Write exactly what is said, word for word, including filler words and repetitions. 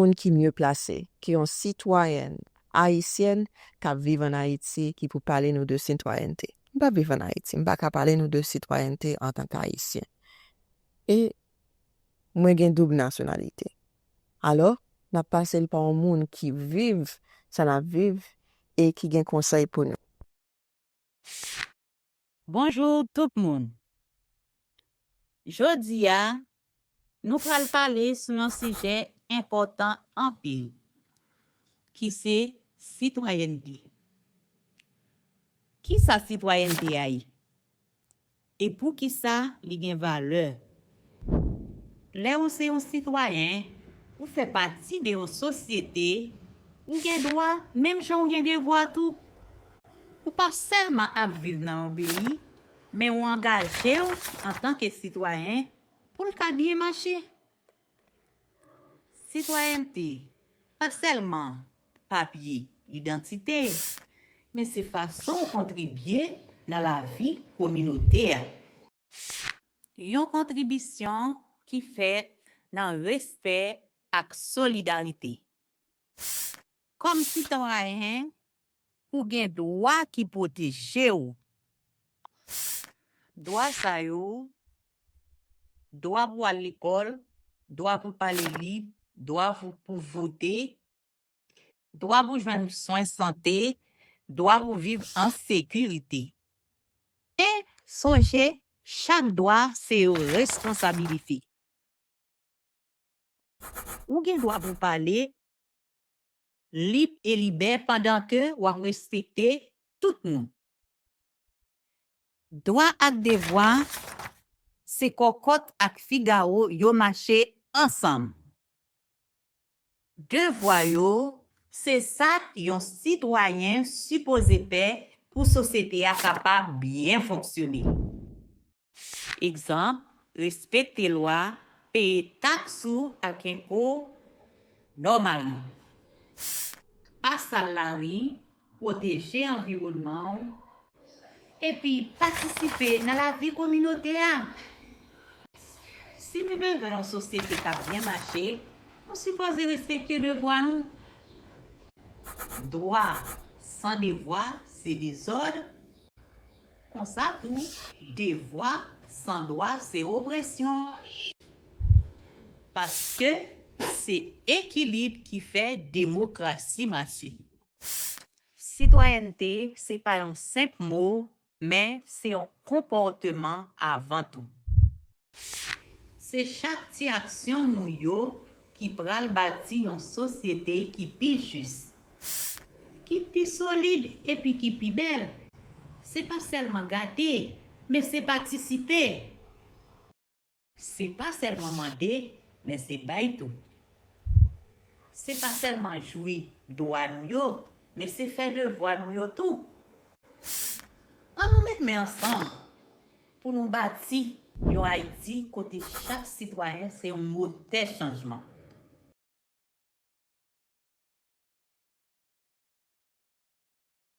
Moun ki mye plase ke yon sitwayèn ayisyèn k ap viv ann Ayiti ki pou pale nou de sitwayènte? M p ap viv ann Ayiti, m pa ka pale nou de sitwayènte antanke Ayisyen. E mwen gen doub nasyonalite. Alò, n ap pase l pa yon moun ki viv sa n ap viv e ki gen konsèy pou nou. Bonjou tout moun. Jodi a, nou pral pale sou yon sijè enpòtan anpil, ki se sitwayènte. Kisa sitwayènte a ye? E poukisa li gen valè? Lè ou se yon sitwayen, ou fè pati de yon sosyete, ou gen dwa menm jan ou gen devwa tou. Ou pa sèlman ap viv nan yon peyi, men ou angaje w antanke sitwayen pou l ka byen mache. Sitwayènte pa sèlman papye idantite, men se fason w kontribye nan lavi kominote a. Yon kontribisyon ki fèt nan respè ak solidarite. Kòm sitwayen, ou gen dwa ki pwoteje w. Dwa sa yo, dwa pou al lekòl, dwa pou pale lib, dwa pou, pou vote, dwa pou jwenn swen sante, dwa pou viv an sekirite. E sonje, chak dwa se yon responsabilite. Ou gen dwa pou pale lib e libè pandan ke w ap respekte tout moun. Dwa ak devwa se kòkòt ak figawo, yo mache ansanm. Devwa yo se sa yon sitwayen sipoze fè pou sosyete a kapab byen fonksyone. Egzanp, respekte lwa, peye taks ou ak enpo nòmalman. Pa sal lari, pwoteje anviwònman w, epi patisipe nan lavi kominote a. Si nou bezwen yon sosyete k ap byen mache, nou sipoze respekte devwa nou. Dwa san devwa se dezòd, konsa tou, devwa san dwa se opresyon. Paske se ekilib ki fè demokrasi mache. Sitwayènte se pa yon senp mo, men se yon konpòteman avan tou. Se chak ti aksyon nou yo ki pral bati yon sosyete ki pi jis, ki pi solid epi ki pi bèl. Se pa sèlman gade, men se patisipe. Se pa sèlman mande, men se bay tou. Se pa sèlman jwi dwa nou yo, men se fè devwa nou yo tou. Ann nou met men ansanm pou nou bati yon Ayiti kote chak sitwayen se yon motè chanjman.